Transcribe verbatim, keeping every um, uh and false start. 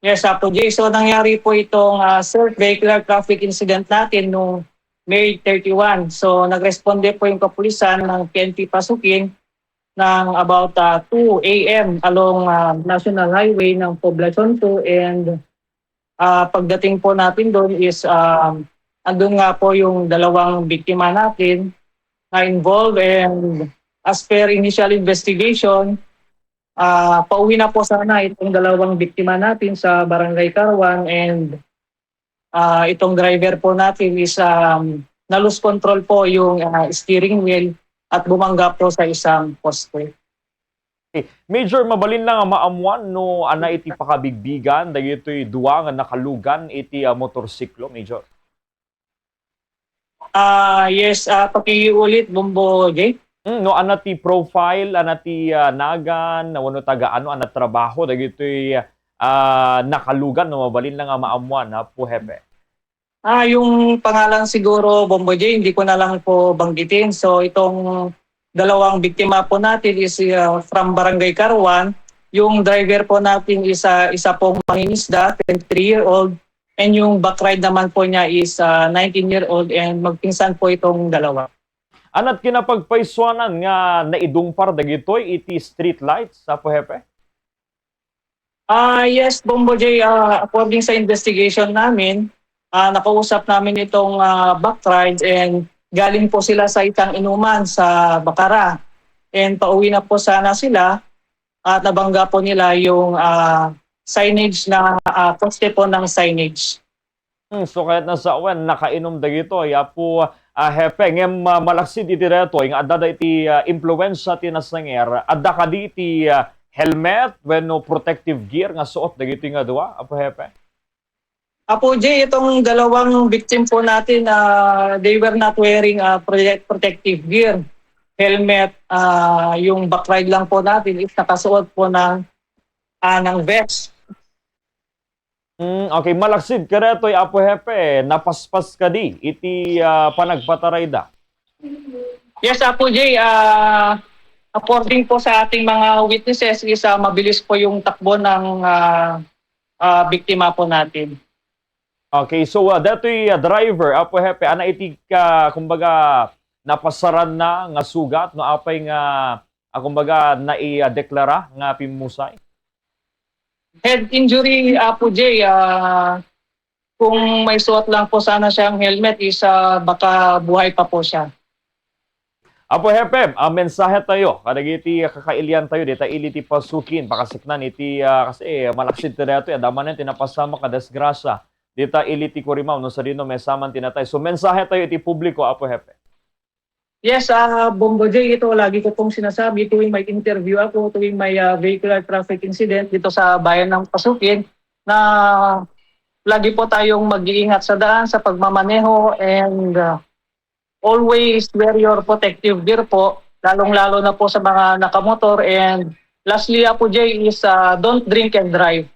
Yes, Apo Jay. So, nangyari po itong, ah, surf vehicular traffic incident natin noong May thirty-one. So, nagresponde po yung kapulisan ng P N P Pasukin ng about, ah, two A M along, ah, National Highway ng Poblacion two. And, ah, pagdating po natin doon is, ah, andun nga po yung dalawang biktima natin na involved. And as per initial investigation, ah, pauwi na po sana itong dalawang biktima natin sa Barangay Caruan. And, ah, itong driver po natin is, um, na-lose control po yung, ah, steering wheel at bumangga po sa isang poste. Major, mabalin lang nga maammuan no ana iti pakabigbigan dagitoy dua nga nakalugan iti, ah, motorsiklo, Major? Ah, yes, ah, pakiulit, Bombo Jay. Mm, no, ana ti profile, ana ti, ah, nagan, wenno taga ano, ana trabaho dagitoy, ah, nakalugan, no, mabalin lang nga maammuan, Apo Hepe. Ah, yung pangalan siguro, Bombo Jay, hindi ko na lang po banggitin. So, itong dalawang biktima po natin is, ah, from Barangay Caruan. Yung driver po natin is, ah, isa pong mangingisda, twenty-three-year-old. And yung back ride naman po niya is, ah, nineteen-year-old, and magpinsan po itong dalawa. Anat kinapagpaisuanan nga naidungpar dagitoy iti street lights, Apo Hepe? Ah, yes, Bombo Jay, ah, according sa investigation namin, ah, nakausap namin itong, ah, back ride, and galing po sila sa isang inuman sa Bacara. And pauwi na po sana sila at nabangga po nila yung, ah, signage na, ah, poste po ng signage. Hmm, so kayat na sa awan, nakainom dagitoy, Apo, ah, Hepe. Ngem, ah, malaksid iti daytoy nga adda iti, ah, impluwensia ti nasanger. Adda kadi iti, ah, helmet wenno protective gear nga suot dagitoy nga dua, Apo Hepe? Apo Jay, itong dalawang victim po natin, ah, they were not wearing, ah, prote- protective gear. Helmet, ah, yung back ride lang po natin is nakasuot po ng, ah, ng vest. Mm, okay, malaksid kadaytoy, Apo Hepe, napaspas kadi iti, ah, panagpatarayda? Yes, Apo Jay, ah, according po sa ating mga witnesses is, ah, mabilis po yung takbo ng, ah, ah, biktima po natin. Okay, so, ah, daytoy, ah, driver, Apo Hepe, ana iti ka, kumbaga, napasaran na nga sugat, no, apay nga, ah, kumbaga, naideklara nga pimmusay? Head injury, Apo Jay, ah, kung may suot lang po sana siyang helmet is, ah, baka buhay pa po siya. Apo Hepe, ah, mensahe tayo kadagiti kakailian tayo dita ili ti Pasukin, pakasiknan iti, ah, kasi malaksid ti daytoy, adda manen ti napasamak a disgrasya dita ili ti Curimaw, no sadino maysa man ti natay. So, mensahe tayo iti publiko, Apo Hepe. Yes, ah, Bombo Jay, ito lagi ko pong sinasabi tuwing may interview ako, tuwing may, ah, vehicular traffic incident dito sa bayan ng Pasukin, na lagi po tayong mag-iingat sa daan, sa pagmamaneho, and, ah, always wear your protective gear po, lalong-lalo na po sa mga nakamotor. And lastly, Apo Jay, is, ah, don't drink and drive.